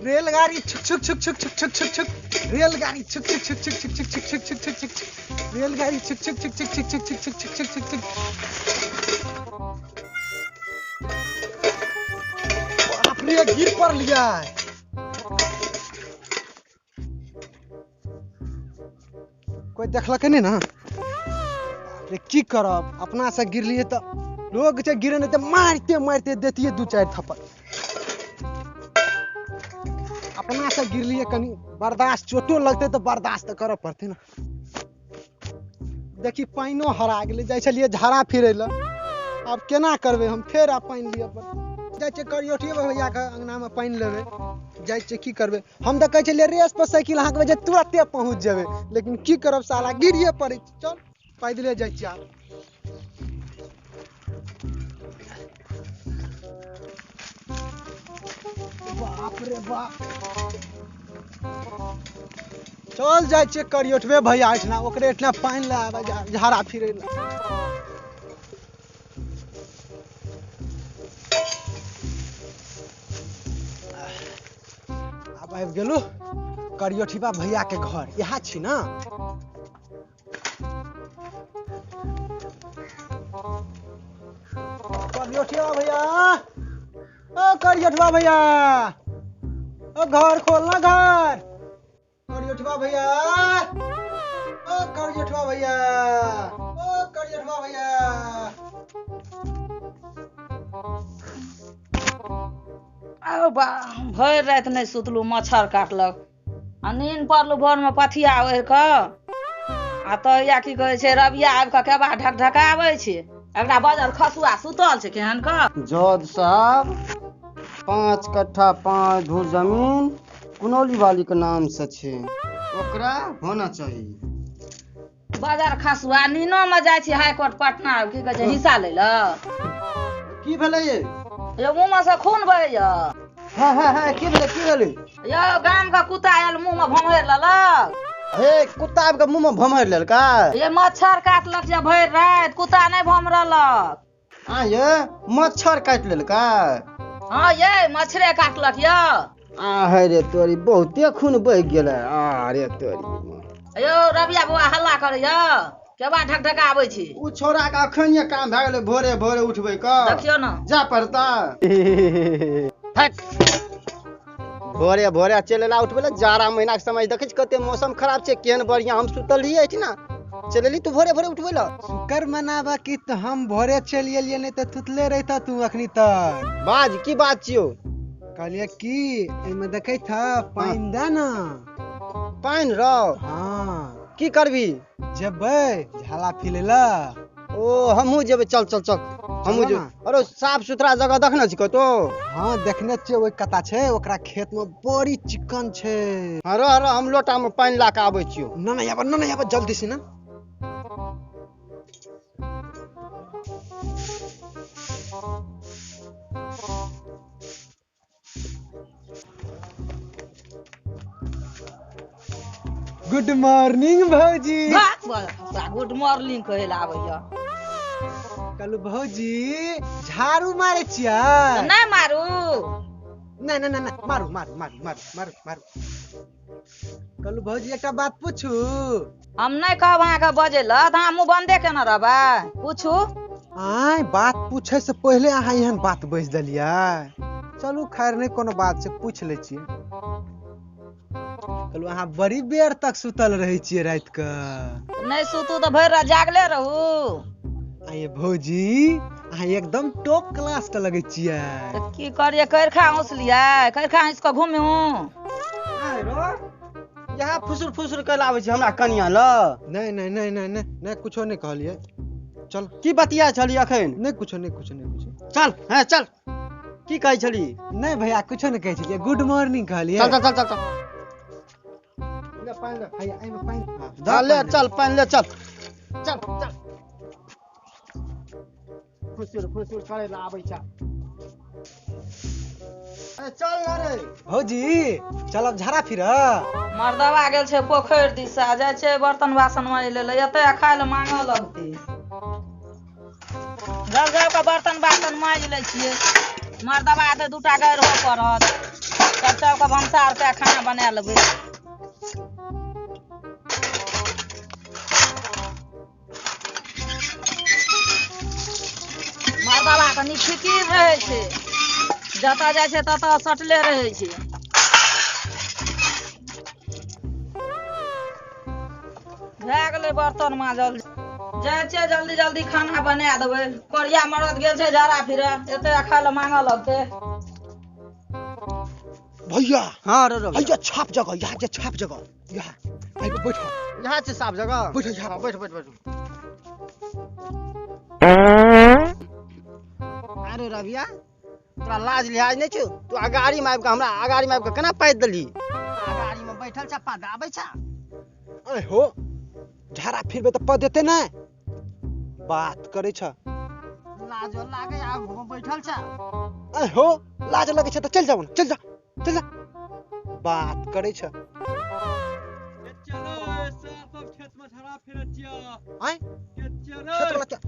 रेलगाड़ी छुक छुक छुक छुक छुक छुक छुक छुक, रेलगाड़ी छुक छुक छुक छुक छुक छुक छुक छुक छुक छुक छुक, रेलगाड़ी छुक छुक छुक छुक छुक छुक छुक छुक छुक छुक छुक छुक। बाप रे, गिर पड़लियै। कोई देखलकै नहि ने? बाप रे, की करब, अपना से गिरलियै तऽ लोग छै गिरे नहि तऽ मारिते मारिते देतियै दू चारि थप्पड़। अपना से गिरलियै कनि बर्दाश्त, चोटो लगतै तऽ बर्दाश्त तऽ करऽ पड़तै ने। देखी पानिओ हरा गेलै, जाइ छलियै झाड़ा फिरै लए, आब केना करबै हम? फेर आब पानि लिअ पड़तै। जाइ छियै करियोठिए भैयाके अङ्गनामे पानि लेबै, जाइ छियै। की करबै, हम तऽ कहै छलियै रेस पर साइकिल हाँकबै जे तुरते पहुँच जेबै, लेकिन की करब, साला गिरिए पड़ै छै। चल पैदले जाइ छियै आब। बाप रे बाप, चल जाइ छियै करियोठबे भैया एहिठिना, ओकरे एहिठिना पानि लए आबै झाड़ा फिरै लए। आब आबि गेलहुँ करियोठिबा भैया के घर, इएह छी ने? करियोठिबा भैया, ओ करियोठिबा भैया, ओ घर खोलना घर। करियोठिबा भैया, ओ करियोठिबा भैया, ओ करियोठिबा भैया। आउ बा, भरि राति नहि सुतलहुँ, मच्छर काटलक आ नीन पड़लहुँ भोरमे पथिया ओढ़ि कऽ। आ तऽ या की कहै छै, रबिया आबि कऽ केबा ढकढकाबै छै, एकरा बजल खसुआ सुतल छै केहन कऽ। जज साहब, 5 कट्ठा 5 धूर जमीन कुनौली वाली के नाम से छै, ओकरा होना चाहिए। बजर खसुआ नीनो में जाइ छी हाईकोर्ट पटना, की कहै छै, हिस्सा लै लए। की भेलै ये? यौ मुँह में से खून बहैया। हाँ हाँ हाँ, की भेलै की भेलै? यौ गाम के कुत्ता आयल मुँह में भमहरि लेलक। हे, कुत्ता आबि कऽ मुँह में भमहरि लेलकै? ये मच्छर काटलक जे भरि राति, कुत्ता नहि भमरलक। आ ये मच्छर काटि लेलकै? हाँ ये मच्छरे काटलक यौ। आ हे रे तोरी, बहुते खून बहि गेलै। आ रे तोरी। यौ रबिया बौआ हल्ला करैया, केबा ढकढकाबै छी। ओ छौड़ा के अखनिये काम भए गेलै भोरे भोरे उठबै के। देखियौ ने जा पड़ता। भोरे भोरे चलि एला उठबै लए, जाड़ा महीना के समय देखै छी कते मौसम खराब छै, केहन बढ़िया हम सुतल रहियै एहिठिना, चलि एली तू भोरे भोरे उठबै लए। शुक्र मनाबऽ कि तऽ हम भोरे चलि एलियै, नहि तऽ सुतले रहितऽ तू अखनी तक। बाज, की बात छियौ? कहलियै की एहिमे देखै छ पानि दे ने। पानि रौ? हाँ। की करबी? जेबै झाला फिलै लए। ओ हमहूँ जेबै, चल चल चल हमहूँ जेबै। अरे साफ सुथरा जगह देखने छी कतौ? हाँ देखने छियै, ओहि कता छै ओकरा खेत में बड़ी चिकन छै। हाँ रह रह, हम लोटा में पानि ला के आबै छियौ। ना ना आबऽ, ना ना आबऽ जल्दी से ना। गुड मॉर्निंग भौजी। गुड मॉर्निंग कहै लए आबैया। कहलू भौजी झाड़ू मारै छियै? नहि मारू। नहि नहि नहि मारू मारू मारू मारू मारू मारू। कहलू भौजी एकटा बात पूछू? हम नहि कहब अहाँके बजै लए, तऽ अहाँ मुँह बन्दे केने रहबै। पूछू। आय बात पूछे से पहिले अहाँ एहन बात बाजि देलियै। चलू खैर नहि कोनो बात छै, पूछि लै छियै। कहलू अहाँ बड़ी बेर तक सुतल रहै छियै राति के? नहि सुतू तऽ भरि राति जागले रहू। आये भौजी अहाँ एकदम टॉप क्लास के लगै छियै। तऽ की करियै, कैरखा हौसलियै, कैरखा हौस कऽ घुमू। यहाँ फुसुर फुसुर कऽ आबै छै हमरा कनिया लग। नहि नहि नहि नहि नहि नहि कुछो नहि कहलियै। चल। की बतिया छली अखन? नहि कुछो नहि कुछो नहि कुछो। चल हाँ चल, की कहै छली? नहि भैया कुछो नहि कहै छलियै, गुड मॉर्निंग कहलियै। चल चल चल चल ले पानि ले भैया, एहिमे पानि ले चल, पानि ले चल चल चल। फुसुर फुसुर करै लए आबै छै। अरे चल ना रे भौजी, चलब झाड़ा फिर। मर्दवा गेल छै पोखरि दिस, जाइ छै बर्तन बासन माजै लए, एतै खाय लए मांगऽ लगतै। जब जब के बर्तन बासन माजि लै छियै, मर्दवा एतै दूटा गारि हो पड़त। तब सबके भनसा आर कए खाना बना लेबै। मरदबा कनि फिकिर रहै छै, जतऽ जाइ छै ततऽ सटले रहै छै। भए गेलै बर्तन माजल, जाइ छियै जल्दी जल्दी खाना बना देबै। कोरिया मरद गेल छै झाड़ा फिरे, एते खाय लए मांगऽ लगतै। भैया हाँ रे रबिया। भैया छाप जगह, यहाँ जे छाप जगह, यहाँ आइ बैठ, यहाँ छै साफ जगह, बैठ यहाँ। हाँ, बैठ बैठ बैठ। अरे रबिया तोरा लाज लिहाज नहि छौ? तू अगाड़ी में आबि कऽ हमरा अगाड़ी में आबि कऽ केना पाइद देलही? अगाड़ी में बैठल छ पाद आबै छ। अरे हो झाड़ा फिरबे तऽ पद देते नै, बात करै छ। लाजो लागे आगू में बैठल छ। अरे हो लाज लगै छ तऽ चल जाओ न, चल जा चल जा, बात करै छ। चलो सर सब खेत में झड़ा फिरत छियो। आय चलो खेत वाला क्या?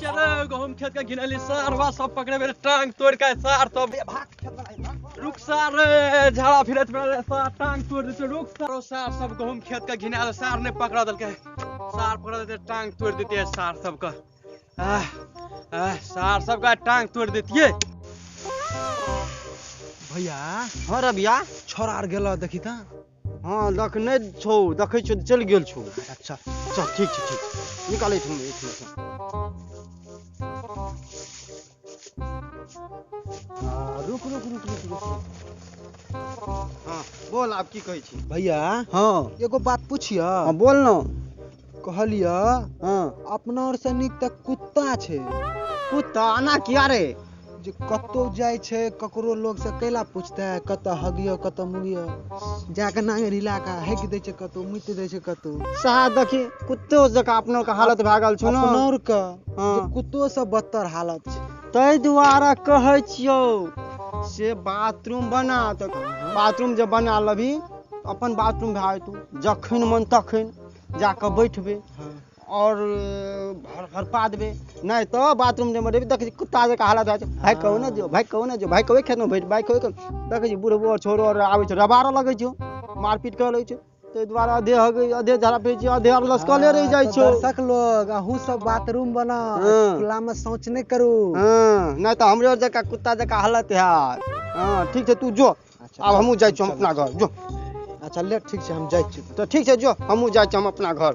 चलो गहूम खेत का घिनली सारवा सब पकड़े मेरे टांग तोड़ के सार सब। भाग खेत वाला, भाग। रुक सार रे, झाड़ा फिरत मेरे सार टांग तोड़ देते। रुक सार, सार सब गहूम खेत का घिनाल सार ने पकड़ा देलके, सार पकड़ा देते टांग तोड़ देते है सार सबका। आह आह सार सबका टांग तोड़ देती है। भैया हाँ रबिया। छोरा आर गेल देखी त। हाँ देख नहि छौ, देखै छौ चलि गेल छौ। अच्छा चल ठीक छै ठीक, निकालै छौ एहिठाम सँ। रुक रुक रुक रुक रुक। हाँ बोल आब की कहै छी? भैया हाँ एगो बात पुछिय। हाँ बोल न। कहलिय हाँ अपना और से नीक तऽ कुत्ता छै। कुत्ता आना किया रे? जे कतौ जाइ छै ककरो लोग से कैला पूछते है कतऽ हगियो कतऽ मुगियो, जाके नांगरि हिला के हगि दै छै कतौ, मुति दै छै कतौ। साह देखी कुत्तो जकाँ अपनो के हालत भए गेल छौ न। अपना और के हाँ। जे कुत्तो से बदतर हालत छै। ताहि दुआरे कहै छियौ से बाथरूम बना, तऽ बाथरूम जे बना लेबही अपन बाथरूम भए जेतौ, जखन मन तखन जाकऽ बैठबे और भर देबे। नहीं तो बाथरूम में देबी देखै छी कुत्ता जकाँ हालत भए छै। भाइ कहू ने जो, भाइ कहू ने जो, भाइ कहू खेतमे बैठ, भाइ कहू। देखै छी बुढ़बो आओर छोरो आओर आबै छै रबारो लगै छौ, मारपीट करऽ लगै छै। ताहि दुआरे अधे हगै अधे झाड़ा फिरै छियै, अधे आर लसकले रहि जाइ छौ। दर्शक लोग अहूँ सब बाथरूम बनाउ, हाँ। खुला में शौच नहि करू। हाँ नहीं तो हमरे जकाँ कुत्ता जकाँ हालत हैत। हाँ ठीक छै तू जो, अच्छा, आब हमहूँ जाइ छी हम अपना घर जो। अच्छा ले ठीक छै हम जाइ छी। तऽ ठीक छै जो, हमहूँ जाइ छी हम अपना घर।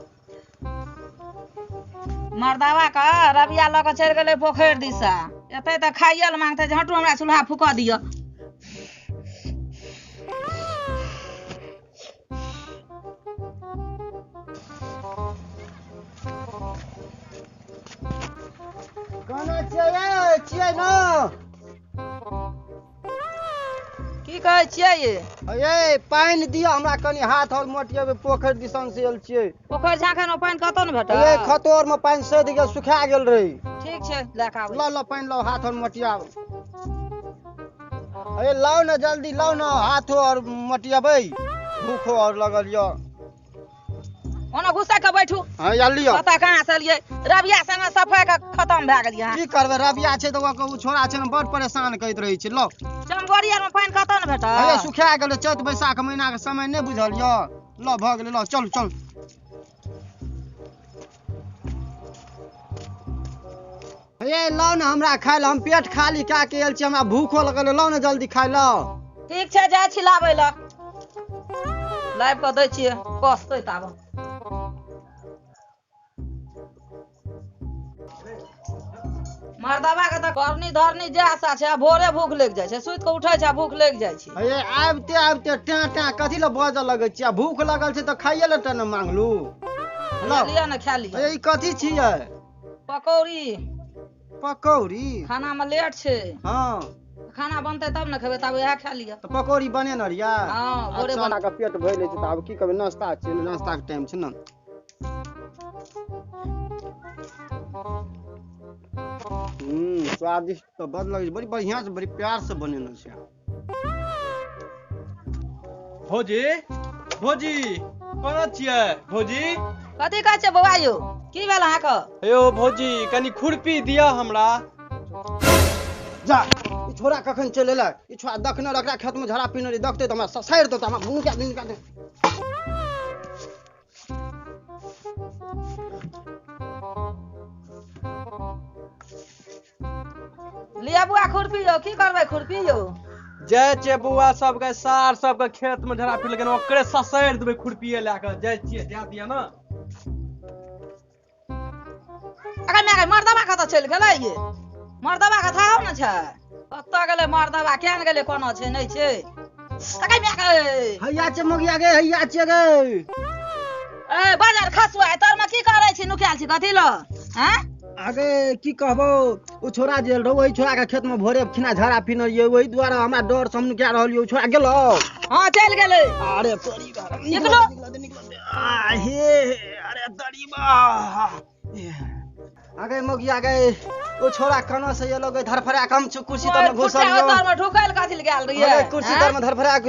मरदबा के रबिया लऽ कऽ चलि गेलै पोखरि दिशा, एतै तऽ खाइए लए मांगतै जे हटू हमरा चूल्हा फूकऽ दिअ। कोना छियै छियै न? की कहै छियै ये? ये पानि दिअ हमरा कनि, हाथ और मोटियेबै, पोखरि दिसन से आयल छियै। पोखरि झाँखै मे पानि कतौ ने भेटल? ये खतोर में पानि सधि गेल, सुखा गेल रहै। ठीक छै लए कऽ आबै। ल ल पानि लाउ, हाथ और मोटियाब। अरे लाउ ने जल्दी लाउ ने, हाथो और मोटियेबै, भूखो और लगल यऽ। ओना घुसा कऽ बैठू। हाँ या लिअ। कतऽ कहाँ से एलियै? रबिया संगे सफाइ के खतम भए गेलियै अहाँ। की करबै रबिया छै तऽ ओकर ओ छोड़ा छै ने बड़ परेशान करैत रहै छै। लाउ। चमगोरी आर मे पानि कतौ ने भेटल? अरे सुखा गेलै, चैत बैसाख महीना के समय नहि बुझल यऽ। ल भऽ गेलै, ल चलू चलू। हे लाउ ने हमरा खाय लए, हम पेट खाली कए के आयल छी, हमरा भूखो लगल, लाउ ने जल्दी खाय लए। ठीक छै जाइ छी लाबै लए, लाबि कऽ दै छियै कसतै ताब। मरदबा के तऽ करनी धरनी जे आशा छै, आ भोरे भूख लागि जाइ छै, सुति कऽ उठै छै आ भूख लागि जाइ छै। हे आबिते आबिते टाँ टाँ कथी लए बजऽ लगै छी? आ भूख लगल छै तऽ खाइए लए टा ने मांगलू। लाउ। लिअ ने खा लिअ। हे ई कथी छियै? पकौड़ी। पकौड़ी? खाना में लेट छै। हाँ खाना बनतै तब ने खेबै, तब इएह खा लिअ। तऽ पकौड़ी बनेने रहियै? हाँ भोरे। अच्छा के पेट भरि लै छै तऽ आब की करबै, नाश्ता छै ने, नाश्ताके टाइम छै ने। स्वादिष्ट तऽ बड लगै छै, बड़ी बढ़िया से बड़ी प्यार से बनेने छै। भौजी भौजी कोना छियै भौजी? कथी कहै छै बौआ यौ? की भेल अहाँके? यौ भौजी कनी खुरपी दिअ हमरा। जा ई छोरा कखन चलि एलै? ई छोरा देखने रह खेत में झड़ा पीने रही, देखते तऽ हमरा ससारि देतै, हमरा मुँह के निकाल दे। लिअ बौआ खुरपी यौ, की करबै खुरपी यौ? जाइ छियै बौआ सबके सार सबके खेत में झड़ा पी लेकिन ओकरे ससारि देबै खुरपिये लए कऽ। जाइ छियै, जा दिअ ने। अगर माय मर्दबा कतऽ चलि गेलै ये? मर्दबा के थाहो ने छै, कतऽ गेलै मर्दबा? केहन गेलै, कोना छै नहि छै? अगर माय गे हैया छै मगिया गे, हैया छै गे। ए बाजार खसुआ तरमे की करै छी, नुकायल छी कथी ल? हैं आगे की कहबो, ओ छोरा जे रहो ओहि छोरा के खेत में भोरे खिना झड़ा पीने रहियै, ओहि दुआरे हमरा डर से हम नुका रहल यौ। छोरा गेलो? हाँ चलि गेलै। अरे तोरी निकलो। आ हे अरे तोरी बा। आगे मगिया गे, ओ छोरा कना से एलो गे धरफड़ा कम कुर्सी तर में घुसल यो। तर में ढुकल कथी गेल रहियै? कुर्सी तर में धरफड़ा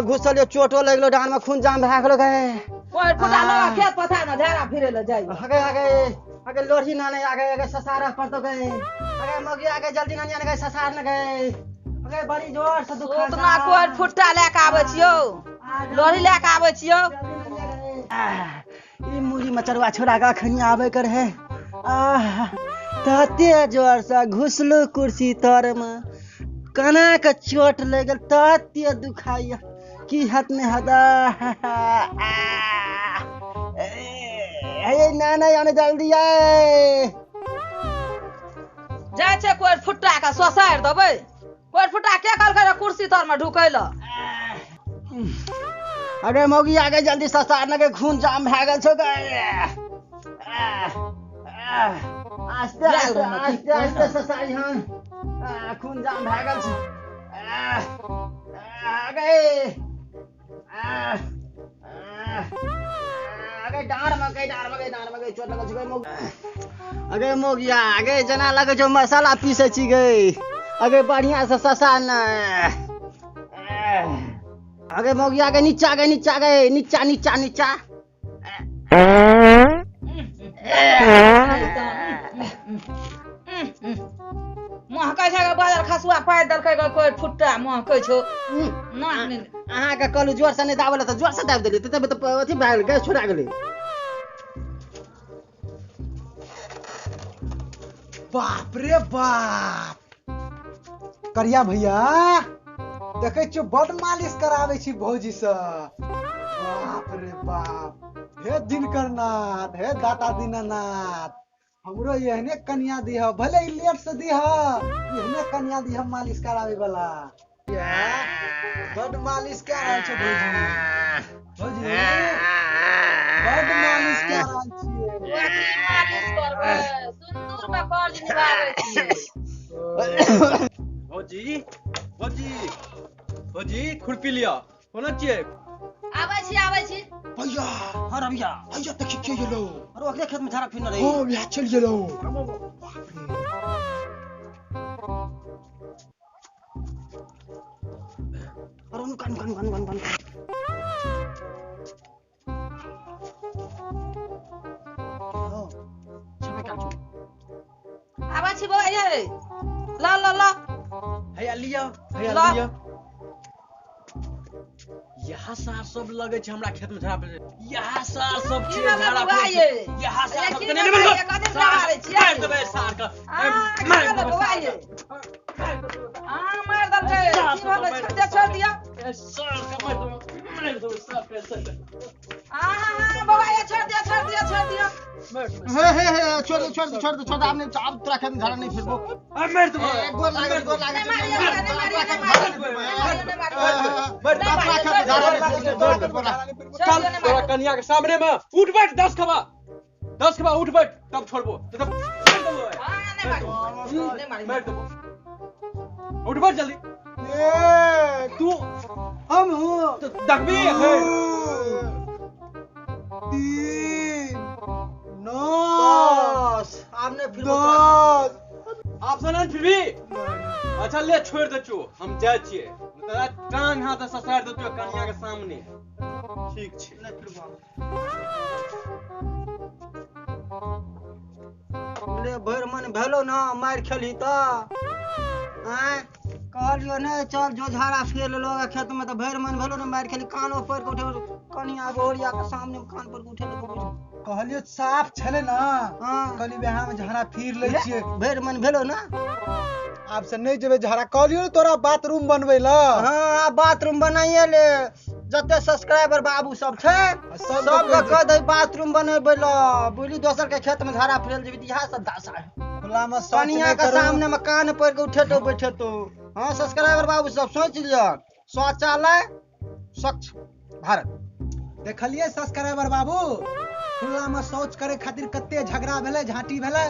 घुसल यो, चोटो लगलो, डांड में खून जाम भए गेलो गे। कोइ फुटा लगा खेत पथार में झड़ा फिरे ल जाइ। आगे आगे आगे लोढ़ी नाने आगे आगे ससारा पड़तो गे। आगे मगिया गे जल्दी नानी आने गे, ससार न गे। आगे बड़ी जोर से दुखा। उतना कोइ फुटा ले के आबै छियौ, लोढ़ी ले के आबै छियौ। ई मुरी मचरवा छोरा के अखनी आबै कर है। आह तते जोर से घुसलो कुर्सी तर में, कना के चोट लग गेल, तते दुखाइया की हाथ में हदा। हे नाना आने जल्दी आए। जाइ छै कोइ फुट्टा के ससारि देबै। कोइ फुट्टा के कहलकै कुर्सी तर में ढुकै ल? अरे मौगी आगे जल्दी ससार न के, खून जाम भए गेल छौ गे। आस्ते आस्ते आस्ते आस्ते ससारी हन, खून जाम भए गेल छै। आगे आगे डाँड़ में गई, डाँड़ में गई, डाँड़ में गई, चोट लगल छै मौगी। अगे मौगिया आगे जेना लगै छै मसाला पीसै छी गे। अगे बढ़िया से ससा न। अगे मौगिया गे नीचा गे, नीचा गे, नीचा नीचा नीचा। महकै छै बाजार खसुआ पाइ देलकै कोइ फुट्टा महकै छौ। अहाँके कहलहुँ जोर से नहि दाबल तऽ जोर से दाबि देलियै, तब तऽ अथी भए गेलै, गैस छोड़ा गेलै। बाप रे बाप, करिया भैया देखै छियौ बड मालिश कराबै छी भौजी से। बाप रे बाप, हे दिनकर नाथ, हे दाता दीनानाथ, हमरो एहने कन्या दिह, भले ही लेट से दिह, एहने कन्या दिह मालिश करावे वाला। बड मालिश कए रहल छै भौजी। भौजी बड मालिश कए रहल छियै। मालिश करबै सिन्दूर में कर्ज निभाबै छियै। भौजी भौजी भौजी खुरपी लिअ, कोना छियै? आबै छी आबै छी। भैया हाँ रबिया भैया देखी के गेलो? अरे ओकरे खेत में झाड़ा फिरने रही। हां भैया चलि गेलो। बाप रे। अरे नुका नुका नुका नुका नुका। छबे काल छौ। आबै छी बौआ ये, ल ल ल। हैया लिअ, हैया लिअ। यहाँ सार सब लगे छै हमरा खेत में झड़ा पे। यहाँ सार सब छै झड़ा पे। यहाँ सार सब कने मार देबै सार के। मार देबै बौआ ये। हां मार देलकै। की भेलै? छोड़ दिया, छोड़ दिया। सार के मार देबै, मार देबै सार के। हां हां बौआ ये, छोड़ दिया, छोड़ दिया, छोड़ दिया। हे हे हे छोड़ दे, छोड़ दे, छोड़ दे, छोड़ दे। आब नहीं, आब तोरा खेत में झाड़ा नहीं फिरबो। मार देबै। गोर लागे, गोर लागे। चल तोरा कन्या के सामने में उठ बैठ, 10 खबा 10 खबा उठ बैठ तब छोड़बो। तब मार देबो। उठ बैठ जल्दी। ए तू हम हूं तो देखबी। हे 3 9 10 आब नहीं फिरबो। 10 आप से नहीं फिरबी? अच्छा ले छोड़ दे छो, हम जाइ छियै। तोरा टांग हाथ ससारि देतौ कन्या के सामने। ठीक छै। नहि फिरबो ले, भरि मन भेलो ने मारि खेलही तऽ? आँय, कहलियो नहि चल जो झाड़ा फेर लेलो खेत में, तऽ भरि मन भेलो ने मारि खेली? कानो पर के उठे, कनिया बहुरिया के सामने में कान पर के उठेलो। कहलियो साफ छलै ने। हाँ। कहलियै वएह में झाड़ा फिर लै छियै। भरि मन भेलो ने? आब से नहि जेबै झाड़ा। कहलियो ने तोरा बाथरूम बनबै लए। हाँ, बाथरूम बनाइए ले। जते सब्सक्राइबर बाबू सब छै, सब सबके कह दे बाथरूम बनेबै ल। बुझली, दोसर के खेत में झाड़ा फिरल जेबी तऽ इएह सब दशा है। खुला में शौच कनिया नहि के करू। सामने में कान पर के उठेतो बैठेतो। हाँ सब्सक्राइबर बाबू सब, सोच लिअ, शौचालय स्वच्छ भारत। देखलियै सब्सक्राइबर बाबू, खुला में शौच करे खातिर कते झगड़ा भेलै, झांटी भेलै।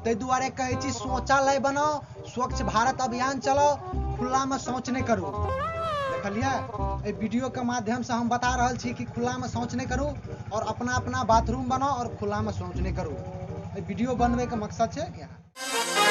ताहि दुआरे कहै छी, शौचालय बनाओ, स्वच्छ भारत अभियान चलाओ, खुला में शौच नहि करू। देखलियै, एहि वीडियो के माध्यम से हम बता रहल छी कि खुला में शौच नहि करू और अपना अपना बाथरूम बनाओ और खुला में शौच नहि करू। एहि वीडियो बनबै के मकसद छै इएह।